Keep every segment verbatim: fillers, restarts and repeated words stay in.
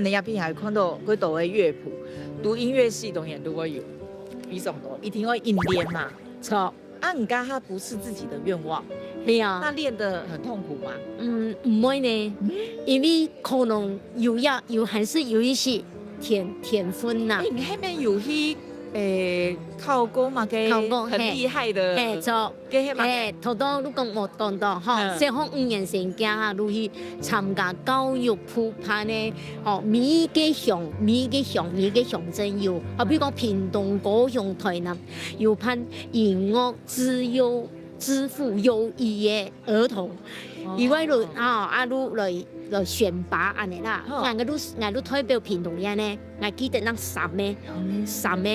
恁樣也邊還看到幾多个樂譜，讀音樂系當然都會有，非常多，一定會硬練嘛。著，啊，你剛剛不是自己的願望，係啊，那練得很痛苦嗎？嗯，毋會呢，因為可能有呀，有還是有一些天天分啦哎，。你那邊有去誒考過嘛？个考過，很厲害的，嘿，著。个係嘛？嘿，頭頭你講無講到吼，嗯小學五年生行下，就去參加教育部辦个吼，每一个鄉、每一个鄉、每一个鄉鎮有，啊，比如講屏東、高雄、台南，有辦音樂資優、資賦優異个兒童，以外就啊啊，就來來選拔恁樣啦。好𠊎个就𠊎就代表屏東縣呢。 𠊎記得𠊎三个，三个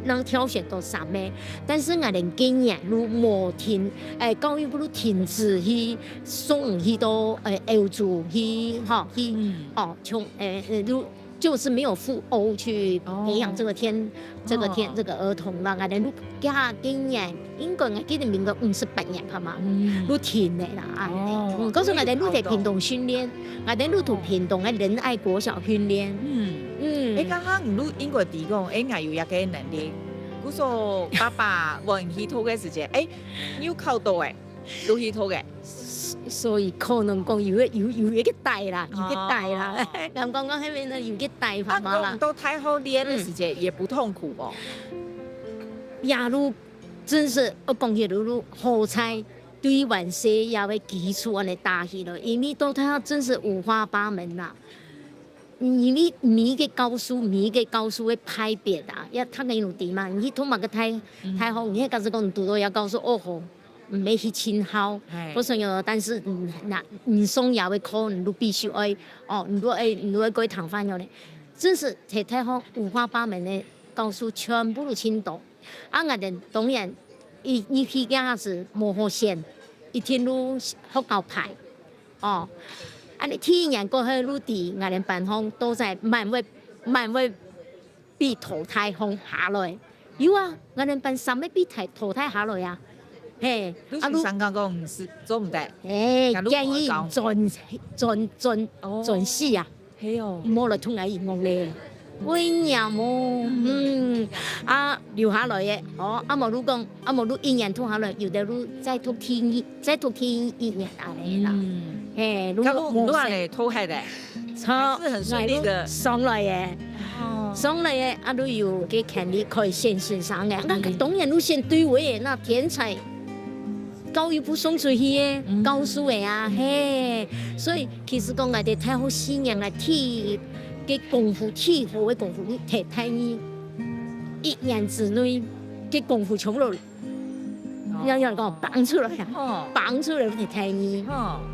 ，𠊎挑選到三个，但是𠊎等今年就無停，誒，教育部就停止去送去到誒歐洲去，吼，去，嗯哦，從誒呃就就是沒有赴歐去培養這個天，這個天這個兒童了。𠊎等就今年應該𠊎記得明年五十八年，好嗎？嗯就停了啦，啊，哦嗯，告訴𠊎等就在屏東訓練。 𠊎等就讀屏東个仁愛國小訓練。嗯，嗯，誒，剛剛你就應該提供，誒，𠊎有一個能力，故所爸爸問去讀个時節，誒，你有考到誒，就去讀誒。所以可能講有个有有一個帶啦，有個帶啦哦。人講講那邊呢有個帶啊，嘛啦講，到大學練个時節也不痛苦哦。也就真是我講起來就好彩，對於灣西也會基礎安尼打起來，因為到大學真是五花八門啦。 因為每一個教授，每一個教授个派別啊，也讀个有知嘛。你讀麼个大大學，你假使講你讀到也教授，哦吼，毋係去盡好嘿，不是有，但是嗯，那你上也會考，你都必須愛，哦，你都愛，你都愛過堂飯了咧。真是在大學五花八門个教授全部都盡多。啊，𠊎等當然，一一批个係無好選，一定都學校派。 哦，安尼第一年過後，就知𠊎等班上都在滿位滿位被淘汰項下來。有啊，𠊎等班三个被淘淘汰下來啊。嘿，你啊，先生講講毋係做毋得，嘿，假如建議無講轉轉轉哦轉系啊，係哦，莫來同𠊎一樣咧。為什麼？嗯，啊，留下來个，哦，啊無就講，啊無就一年讀下來，有的就再讀第二，再讀第一年安尼啦。嗯，嘿，就假如無你安尼讀下來，錯，還是很順利的𠊎就上來个。哦，上來个，啊，就有个權利可以選先生个，啊，嗯當然就選對位个，那天才教育部送出去个，嗯教書个啊，嘿，所以其實講，𠊎在大學四年來，第一个功夫，第一好个功夫，你提第二，一年之內个功夫全部都，要要講放出來啊，哦，放出來，你提第二。哦，